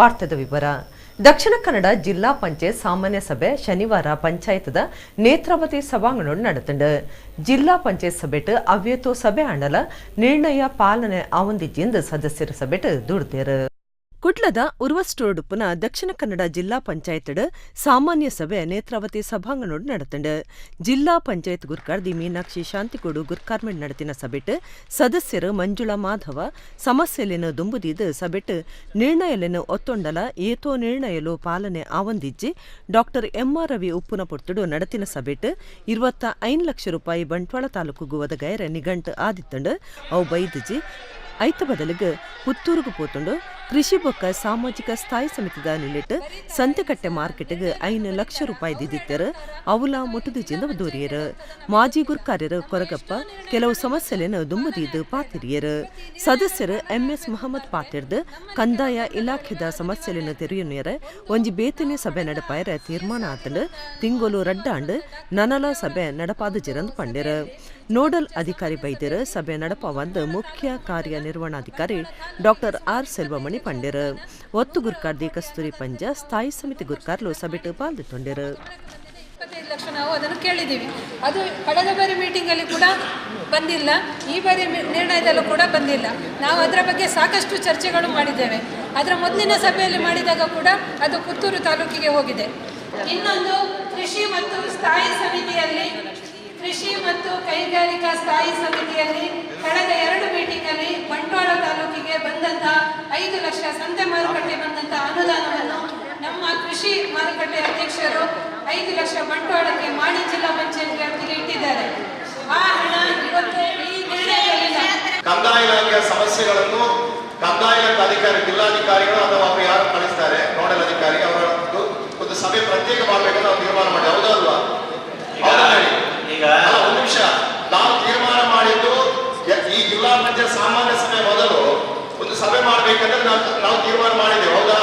ವಾರ್ತೆದ ವಿವರ. ದಕ್ಷಿಣ ಕನ್ನಡ ಜಿಲ್ಲಾ ಪಂಚಾಯತ್ ಸಾಮಾನ್ಯ ಸಭೆ ಶನಿವಾರ ಪಂಚಾಯತ್ದ ನೇತ್ರಾವತಿ ಸಭಾಂಗಣ ನಡೆತುಂಡು. ಜಿಲ್ಲಾ ಪಂಚಾಯತ್ ಸಭೆಟ್ ಅವ್ಯತೋ ಸಭೆ ಆಂಡಲ ನಿರ್ಣಯ ಪಾಲನೆ ಆವಂದಿಜ್ಜಿಂದು ಸದಸ್ಯರ ಸಭೆಟ್ ದುಡ್ದೇರು. ಕುಡ್ಲದ ಉರ್ವಸ್ಟೋರ್ಡುಪ್ಪುನ ದಕ್ಷಿಣ ಕನ್ನಡ ಜಿಲ್ಲಾ ಪಂಚಾಯತ್ಡ್ ಸಾಮಾನ್ಯ ಸಭೆ ನೇತ್ರಾವತಿ ಸಭಾಂಗಣಡ್ ನಡತುಂಡು. ಜಿಲ್ಲಾ ಪಂಚಾಯತ್ ಗುರ್ಕಾರ್ದಿ ಮೀನಾಕ್ಷಿ ಶಾಂತಿಗೋಡು ಗುರ್ಕಾರ್ಮೆಂಟ್ ನಡೆತಿನ ಸಭೆಟ್ ಸದಸ್ಯರು ಮಂಜುಳಾ ಮಾಧವ ಸಮಸ್ಯೆಲೆನ್ ದುಂಬುದೀದ್ ಸಭೆಟ್ ನಿರ್ಣಯಲೆನ್ ಒತ್ತೊಂಡಲ ಏತೋ ನಿರ್ಣಯಲು ಪಾಲನೆ ಆವಂದಿಜ್ಜಿ. Doctor MR. ರವಿ ಉಪ್ಪುನ ಪೊರ್ತುಡು ನಡತಿನ ಸಭೆಟ್ 25 ಲಕ್ಷ ರೂಪಾಯಿ ಬಂಟ್ವಾಳ ತಾಲೂಕುಗು ಒದಗಾಯರೆ ನಿಘಂಟು ಆದಿತ್ತುಂಡು. ಅವು ಬೈದಿಜಿ. ಐತ ಬದಲಿಗೆ ಪುತ್ತೂರುಗು ಪೋತುಂಡು. ಕೃಷಿ ಬೊಕ್ಕ ಸಾಮಾಜಿಕ ಸ್ಥಾಯಿ ಸಮಿತಿದ ನಿಲೆಟ್ ಸಂತೆಕಟ್ಟೆ ಮಾರ್ಕೆಟ್ಗೆ 5 ಲಕ್ಷ ರೂಪಾಯಿ ದಿದಿತ್ತೆರು. ಅವುಲ ಮುಟ್ಟುದಿಜಿಂದ ದೂರಿಯರು. ಮಾಜಿ ಗುರ್ಕಾರ್ಯರು ಕೊರಗಪ್ಪ ಕೆಲವು ಸಮಸ್ಯೆಲೆನ್ ದುಂಬುದೀದ್ ಪಾತಿರಿಯರು. ಸದಸ್ಯರು ಎಂಎಸ್ ಮೊಹಮ್ಮದ್ ಪಾತಿರ್ದು ಕಂದಾಯ ಇಲಾಖೆದ ಸಮಸ್ಯೆಲೆನ್ ತೆರೆಯುನೇರ ಒಂಜಿ ಬೇತನೆ ಸಭೆ ನಡಪಾಯರೆ ತೀರ್ಮಾನ ಆತಂಡು. ತಿಂಗೊಲು ರಡ್ಡಾಂಡು ನನಲ ಸಭೆ ನಡಪಾದ ಪಂಡೆರು. ನೋಡಲ್ ಅಧಿಕಾರಿ ಬೈದ್ಯರು ಸಭೆ ನಡಪವಂದು ಮುಖ್ಯ ಕಾರ್ಯನಿರ್ವಹಣಾಧಿಕಾರಿ ಡಾಕ್ಟರ್ ಆರ್ ಸೆಲ್ವಮಣಿ ಪಂಡೆರು. ಒತ್ತು ಗುರ್ಕಾರ್ದಿ ಕಸ್ತೂರಿ ಪಂಜ ಸ್ಥಾಯಿ ಸಮಿತಿ ಗುರ್ಕಾರ್ಲು ಸಭೆಟ್ ಪಾಲ್ದಿತ್ತೊಂಡೆರು. 25 ಲಕ್ಷ ನಾವು ಅದನ್ನು ಕೇಳಿದ್ದೀವಿ. ಅದು ಕಳೆದ ಬಾರಿ ಮೀಟಿಂಗಲ್ಲಿ ಕೂಡ ಬಂದಿಲ್ಲ, ಈ ಬಾರಿ ನಿರ್ಣಯದಲ್ಲೂ ಕೂಡ ಬಂದಿಲ್ಲ. ನಾವು ಅದರ ಬಗ್ಗೆ ಸಾಕಷ್ಟು ಚರ್ಚೆಗಳು ಮಾಡಿದ್ದೇವೆ. ಅದರ ಮೊದಲಿನ ಸಭೆಯಲ್ಲಿ ಮಾಡಿದಾಗ ಕೂಡ ಅದು ಪುತ್ತೂರು ತಾಲೂಕಿಗೆ ಹೋಗಿದೆ. ಇನ್ನೊಂದು ಕೃಷಿ ಮತ್ತು ಸ್ಥಾಯಿ ಸಮಿತಿಯಲ್ಲಿ, ಕೃಷಿ ಮತ್ತು ಕೈಗಾರಿಕಾ ಸ್ಥಾಯಿ ಸಮಿತಿಯಲ್ಲಿ ಕಳೆದ 2 ಮೀಟಿಂಗಲ್ಲಿ ಬಂಟ್ವಾಳ ತಾಲೂಕಿಗೆ ಬಂದಂತಹ 5 ಲಕ್ಷ ಸಂತೆ ಮಾರುಕಟ್ಟೆ ಬಂದಂತಹ ಅನುದಾನವನ್ನು ನಮ್ಮ ಕೃಷಿ ಮಾರುಕಟ್ಟೆ ಅಧ್ಯಕ್ಷರು 5 ಲಕ್ಷ ಬಂಟ್ವಾಳಕ್ಕೆ ಮಾಣಿ ಜಿಲ್ಲಾ ಪಂಚಾಯತ್ ವ್ಯಾಪ್ತಿಗೆ ಇಟ್ಟಿದ್ದಾರೆ. ಆ ಹಣ ಇವತ್ತು ಈ ನಿರ್ಣಯದಲ್ಲಿಲ್ಲ. ಕಂದಾಯ ಇಲಾಖೆಯ ಸಮಸ್ಯೆಗಳನ್ನು ಕಂದಾಯ ಇಲಾಖೆ ಅಧಿಕಾರಿ, ಜಿಲ್ಲಾಧಿಕಾರಿಗಳು ಅಥವಾ ಅವರು ಯಾರು ಕಳಿಸ್ತಾರೆ ನೋಡಲ್ ಅಧಿಕಾರಿ ಅವರ ಒಂದು ಸಭೆ ಪ್ರತ್ಯೇಕ ಮಾಡಬೇಕಂತ ನಾವು ತೀರ್ಮಾನ ಮಾಡಿ, ಹೌದಾ ಅಲ್ವಾ? ಈಗ ಒಂದು ನಿಮಿಷ, ನಾವು ತೀರ್ಮಾನ ಮಾಡಿದ್ದು ಈ ಜಿಲ್ಲಾ ಪಂಚಾಯತ್ ಸಾಮಾನ್ಯ ಸಭೆ ಮೊದಲು ಒಂದು ಸಭೆ ಮಾಡಬೇಕಂದ್ರೆ ನಾವು ತೀರ್ಮಾನ ಮಾಡಿದ್ದೇವೆ, ಹೌದಾ?